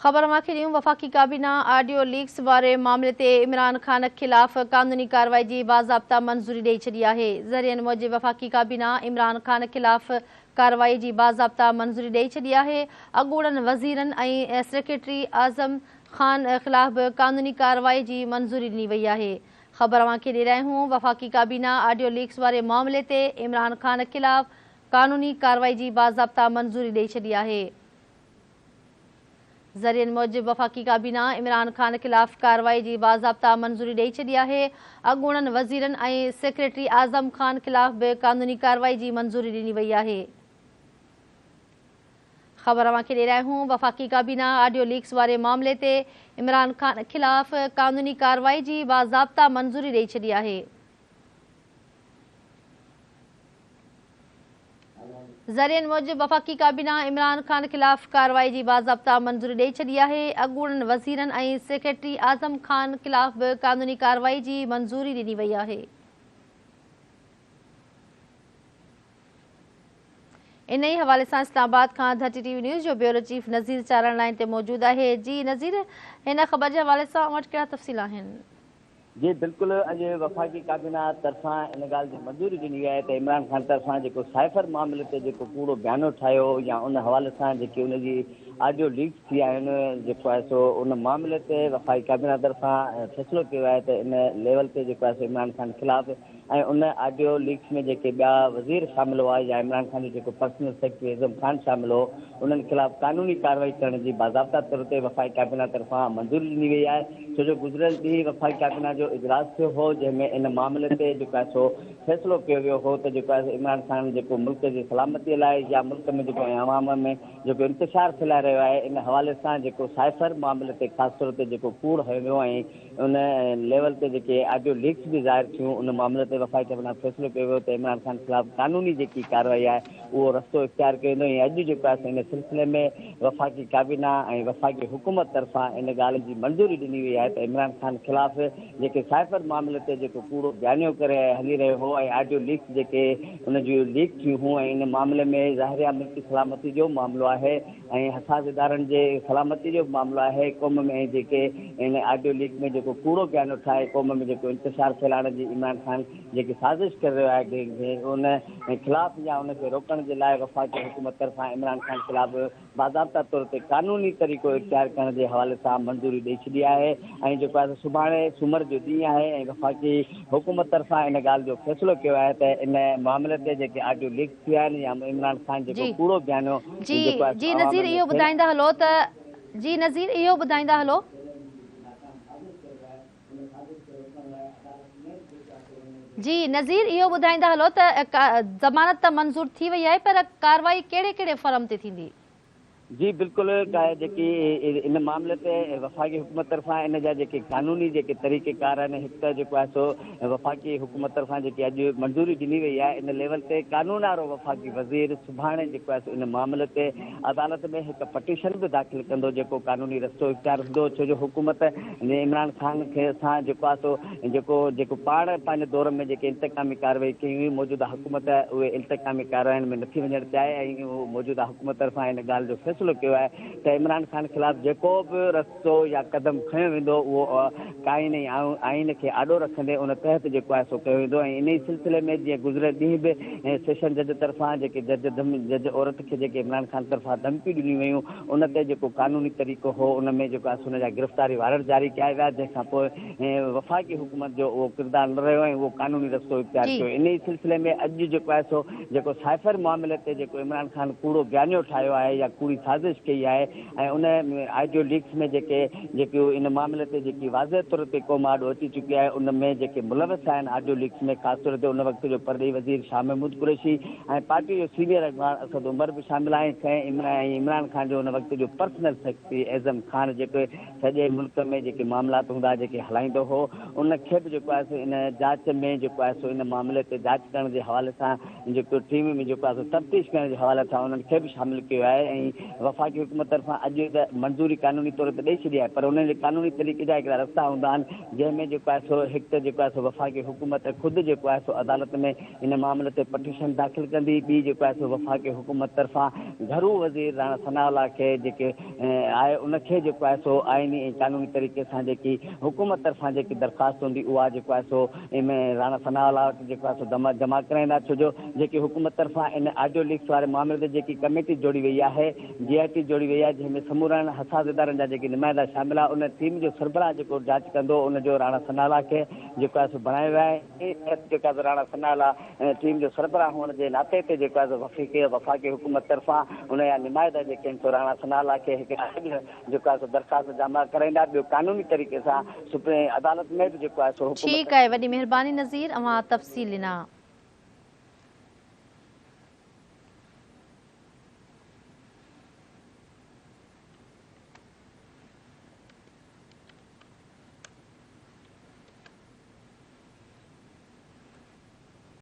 خبر اوهان کي ڏيون وفاقي ڪابينا آڊيو ليڪس واري معاملي تي عمران خان خلاف قانوني ڪارروائي جي باضابطا منظوري ڏئي ڇڏي آهي. ذريعن موجب وفاقي ڪابينا عمران خان خلاف ڪارروائي جي باضابطا منظوري ڏئي ڇڏي آهي. اڳوڻن وزيرن ۽ سيڪريٽري اعظم خان خلاف به قانوني ڪارروائي جي منظوري ڏني وئي آهي. خبر اوهان کي ڏئي رهيا آهيون وفاقي ڪابينا آڊيو ليڪس واري معاملي تي عمران خان خلاف قانوني ڪارروائي جي باضابطا منظوري ڏئي ڇڏي آهي. ذريعن موجب وفاقي ڪابينا عمران خان خلاف ڪارروائي جي باضابطا منظوري ڏئي ڇڏي آهي، اڳوڻن وزيرن ۽ سيڪريٽري اعظم خان خلاف به قانوني ڪارروائي جي منظوري ڏني وئي آهي. خبر اوهان کي ڏئي رهيا آهيون وفاقي ڪابينا آڊيو ليڪس واري معاملي تي عمران خان خلاف قانوني ڪارروائي جي باضابطا منظوري ڏئي ڇڏي آهي. ذريعن موجب وفاقي ڪابينا عمران خان خلاف ڪارروائي جي باضابطا منظوري ڏئي ڇڏي آهي، اڳوڻن وزيرن ۽ سيڪريٽري اعظم خان خلاف به قانوني ڪارروائي جي منظوري ڏني وئي آهي. انهي حوالي سان اسلام آباد کان ڌرتي ٽي وي نيوز جو بيورو چيف نذير چارڻ لائين تي موجود آهي. جي نذير هن خبر جي حوالي سان اوهان وٽ ڪهڙا تفصيل آهن؟ جي بلڪل اڄ وفاقي ڪابينا طرفان ان ڳالهه جي منظوري ڏني وئي آهي ته عمران خان طرفان جيڪو سائفر معاملي تي جيڪو ڪوڙو بيانو ٺاهيو يا ان حوالي سان جيڪي ان جي آڊيو ليڪس ٿي آهن جيڪو آهي سو ان معاملي تي وفاقي ڪابينا طرفان فيصلو ڪيو آهي ته ان ليول تي جيڪو آهي سو عمران خان خلاف ۽ ان آڊيو ليڪس ۾ جيڪي ٻيا وزير شامل هئا يا عمران خان جو جيڪو پرسنل سيڪريٽري اعظم خان شامل هو انهن خلاف قانوني ڪارروائي ڪرڻ جي باضابطا طور تي وفاقي ڪابينا طرفان منظوري ڏني وئي آهي ڇو جو گذريل ڏينهن وفاقي ڪابينا جو اجلاس ٿيو هو جنهن ۾ ان معاملي تي جيڪو آهي سو فيصلو ڪيو ويو هو ته جيڪو آهي سو عمران خان جيڪو ملڪ جي سلامتي لاء يا ملڪ ۾ جيڪو ۽ عوام ۾ جيڪو انتشار ڦهلائي رهيو آهي ان حوالي سان جيڪو سائفر معاملي تي خاص طور تي جيڪو ڪوڙ هنيو ويو ۽ ان ليول تي جيڪي آڊيو ليڪس به ظاهر ٿيون ان معاملي تي وفاقي ڪابينا فيصلو ڪيو ويو ته عمران خان خلاف قانوني جيڪي ڪارروائي آهي اهو رستو اختيار ڪيو ويندو ۽ اڄ جيڪو آهي سو ان سلسلي ۾ وفاقي ڪابينا ۽ وفاقي حڪومت طرفان ان ڳالهه جي منظوري ڏني وئي آهي ته عمران خان خلاف جيڪي سائفر معاملي تي جيڪو ڪوڙو بيانيو ڪري هلي رهيو هو ۽ آڊيو ليڪس جيڪي ان جون ليڪ ٿيون هون ۽ ان معاملي ۾ ظاهريا ملڪي سلامتي جو معاملو آهي ۽ حساس ادارن جي سلامتي جو به معاملو آهي، قوم ۾ جيڪي ان آڊيو ليڪ ۾ جيڪو ڪوڙو بيانو ٺاهي قوم ۾ جيڪو انتشار ڦهلائڻ جي عمران خان جيڪي سازش ڪري رهيو آهي ان خلاف يا ان کي روڪڻ جي لاء وفاقي حڪومت طرفان عمران خان خلاف باضابطا طور تي قانوني طريقو اختيار ڪرڻ جي حوالي سان منظوري ڏئي ڇڏي آهي ۽ جيڪو آهي سو سڀاڻي سومر جو ڏينهن آهي ۽ وفاقي حڪومت طرفان ان ڳالهه جو فيصلو ڪيو آهي ته ان معاملي تي جيڪي آڊيو ليڪس ٿيا آهن يا عمران خان جيڪو جي ڪوڙو بيانيو جي جيڪو آهي جي عوام نذير ۾ اهو ڦهل ٻڌائيندا هلو ته جي نذير اهو ٻڌائيندا هلو. جي نذير اهو ٻڌائيندا هلو ته ضمانت ته منظور ٿي وئي آهي پر ڪارروائي ڪهڙي ڪهڙي فرم تي ٿيندي؟ جي بلڪل جيڪي ان معاملي تي وفاقي حڪومت طرفان ان جا جيڪي قانوني جيڪي طريقي ڪار آهن هڪ ته جيڪو آهي سو وفاقي حڪومت طرفان جيڪي اڄ منظوري ڏني وئي آهي ان ليول تي قانون وارو وفاقي وزير سڀاڻي جيڪو آهي سو ان معاملي تي عدالت ۾ هڪ پٽيشن به داخل ڪندو جيڪو قانوني رستو اختيار هوندو ڇو جو حڪومت عمران خان کي سان جيڪو آهي سو جيڪو جيڪو پاڻ پنهنجي دور ۾ جيڪي انتقامي ڪارروائي ڪئي هئي موجوده حڪومت اهي انتقامي ڪارروائين ۾ نٿي وڃڻ چاهي ۽ موجوده حڪومت طرفان ان ڳالهه جو فيصلو ڪيو آهي ته عمران خان خلاف جيڪو به رستو يا قدم کنيو ويندو اهو قائين ۽ آئين کي آڏو رکندي ان تحت جيڪو آهي سو ڪيو ويندو ۽ انهي سلسلي ۾ جيئن گذريل ڏينهن به سيشن جج طرفان جيڪي جج جج عورت کي جيڪي عمران خان طرفان ڌمڪيون ڏنيون ويون ان تي جيڪو قانوني طريقو هو ان ۾ جيڪو آهي سو ان جا گرفتاري وارنٽ جاري ڪيا ويا جنهن کان پوء وفاقي حڪومت جو اهو ڪردار نه رهيو ۽ اهو قانوني رستو اختيار ڪيو. انهي سلسلي ۾ اڄ جيڪو آهي سو جيڪو سائفر معاملي تي جيڪو عمران خان ڪوڙو بيانيو ٺاهيو آهي يا ڪوڙي سازش ڪئي آهي ۽ ان آڊيو ليڪس ۾ جيڪي جيڪي ان معاملي تي جيڪي واضح طور تي قوم آڏو اچي چڪي آهي ان ۾ جيڪي ملوث آهن آڊيو ليڪس ۾ خاص طور تي ان وقت جو پرڏيهي وزير شاهه محمود قريشي ۽ پارٽي جو سينيئر اڳواڻ اسد عمر به شامل آهن ۽ عمران خان جو ان وقت جو پرسنل سيڪريٽري اعظم خان جيڪو سڄي ملڪ ۾ جيڪي معاملات هوندا جيڪي هلائيندو هو ان کي به جيڪو آهي سو ان جاچ ۾ جيڪو آهي سو ان معاملي تي جاچ ڪرڻ جي حوالي سان جيڪو ٽيم ۾ جيڪو آهي سو تفتيش ڪرڻ جي حوالي سان انهن کي به شامل ڪيو آهي ۽ وفاقي حڪومت طرفان اڄ ته منظوري قانوني طور تي ڏئي ڇڏي آهي پر انهن جي قانوني طريقي جا هڪڙا رستا هوندا آهن جنهن ۾ جيڪو آهي سو هڪ ته جيڪو آهي سو وفاقي حڪومت خود جيڪو آهي سو عدالت ۾ ان معاملي تي پٽيشن داخل ڪندي ٻي جيڪو آهي سو وفاقي حڪومت طرفان گهرو وزير راڻا ثناء الله کي جيڪي آهي ان کي جيڪو آهي سو آئيني ۽ قانوني طريقي سان جيڪي حڪومت طرفان جيڪي درخواست هوندي اها جيڪو آهي سو ان ۾ راڻا ثناء الله وٽ جيڪو آهي سو جمع ڪرائيندا ڇو جو جيڪي حڪومت طرفان ان آڊيو ليڪس واري معاملي تي جيڪي ڪميٽي جوڙي وئي آهي جي آء ٽي جوڙي وئي آهي جنهن ۾ سمورن حساس ادارن جا جيڪي نمائندا شامل آهن ان ٽيم جو سربراهه جيڪو جاچ ڪندو ان جو راڻا ثناء الله کي جيڪو آهي سو بڻايو ويو آهي ان تحت جيڪو آهي سو راڻا ثناء الله ٽيم جو سربراهه هئڻ جي ناتي تي جيڪو آهي سو وفيقي وفاقي حڪومت طرفان ان جا نمائندا جيڪي آهن سو راڻا ثناء الله کي هڪ جيڪو آهي سو درخواست جمع ڪرائيندا ٻيو قانوني طريقي سان سپريم عدالت ۾ به جيڪو آهي سو حڪومت. ٺيڪ آهي وڏي مهرباني نذير اوهان تفصيل ڏنا.